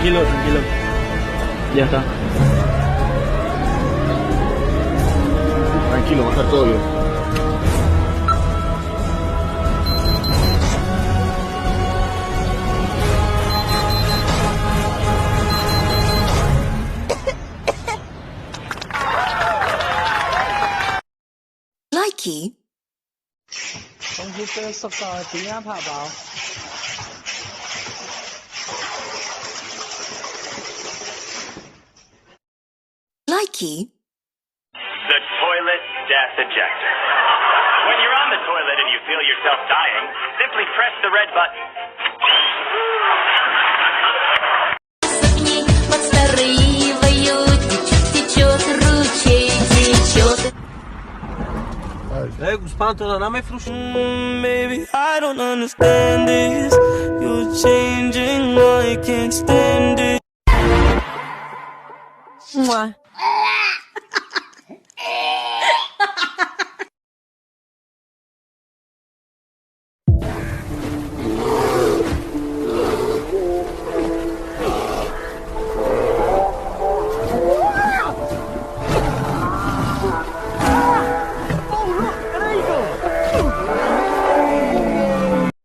Tranquilo, tranquilo. Ya está. Tranquilo, va a estar todo bien. Likey. Likey. The toilet death ejector. When you're on the toilet and you feel yourself dying, simply press the red button. Baby, I don't understand this. You're changing, I can't stand it. Mwah.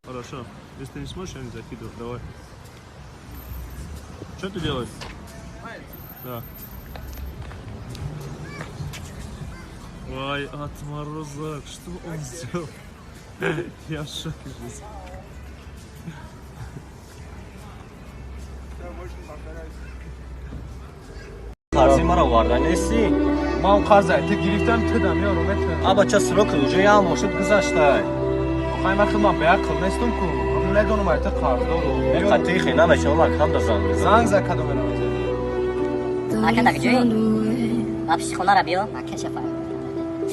Хорошо. Если ты не сможешь, я не закидываю. Давай. Что ты делаешь? Да. Ой, отморозок, что он сделал? Я в шоке здесь. Қарзи маро оварда нестӣ? Ман қарз ай ту гирифтам, ту дам ёру метавонам. А бача срок уже як моҳ шуд гузаштай. Охай ман худман беақл нестум ку. Ман медонам ай ту қарздору. Қатъи хе намешавам, акам да занг мезанам. Занг за кадом менамезани? Ака дар ҷой? Ба пиши хонара биё, ака шафа.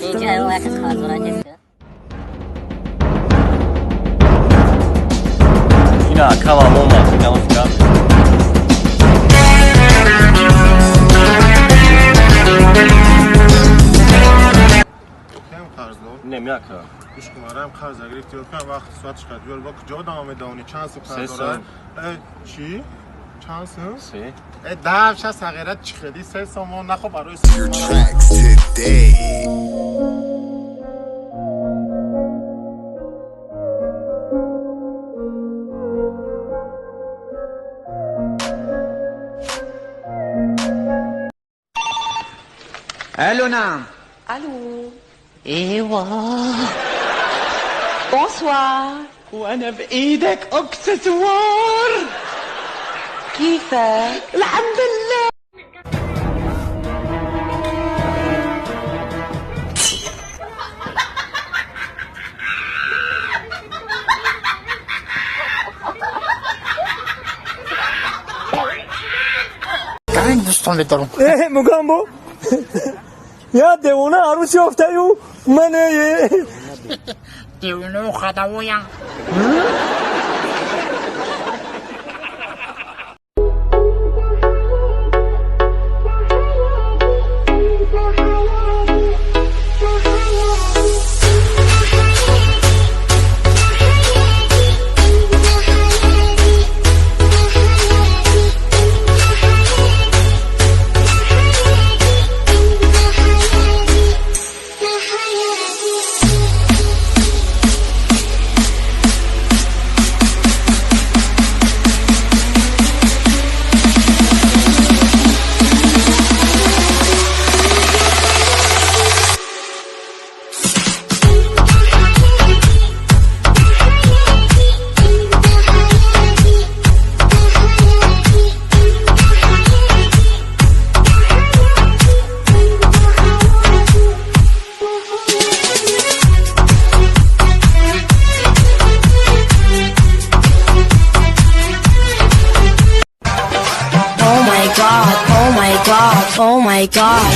Инҷа ё як кас қарздора нест. Ина акамам омад, инам гап. Кем қарздор? Не, ака. Гӯш кун, марам қарз гирифти, ёр кун вақт соатш қад биёр, бо куҷо одама медавонӣ? Чанд сум Се қарз дорад? сум. Э, чӣ? Чанд сум? Се. Э, давша сағират чӣ хелӣ се сомон нахо барои Your tracks today. الو نعم. الو. ايوا. Bonsoir. وانا بايدك اكسسوار. كيفك؟ الحمد لله. Мугамбо. Я девона арӯси ёфтаю ман. Девону хадавоям. Oh my god, oh my god, oh my god.